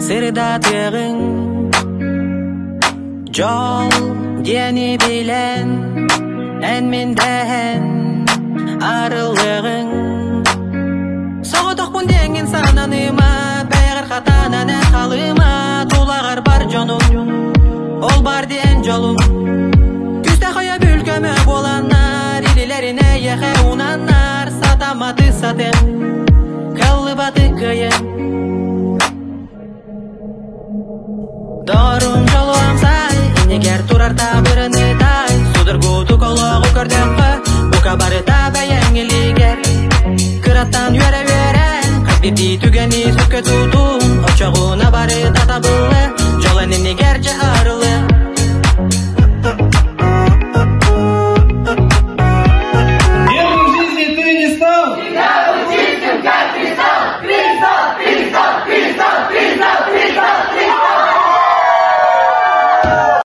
Сырдатыаҕыҥ Дьол диэни билэн, эн мин дэһэн арыллыаҕыҥ. Соҕотохпун диэҥҥин сананыма, бэйэҕэр хатанан эн халыма, тулаҕар бар дьонуҥ, ол бар диэн дьолуҥ. Күстэх өйөбүл көмө буоланнар, илилэрин эйиэхэ уунаннар, сатамматы сатыах, кыаллыбаты кыайыах. Доҕорум дьолуом сай, иннигэр турар таабырыны тай, судургутук олоҕу көрдөххө, бука барыта.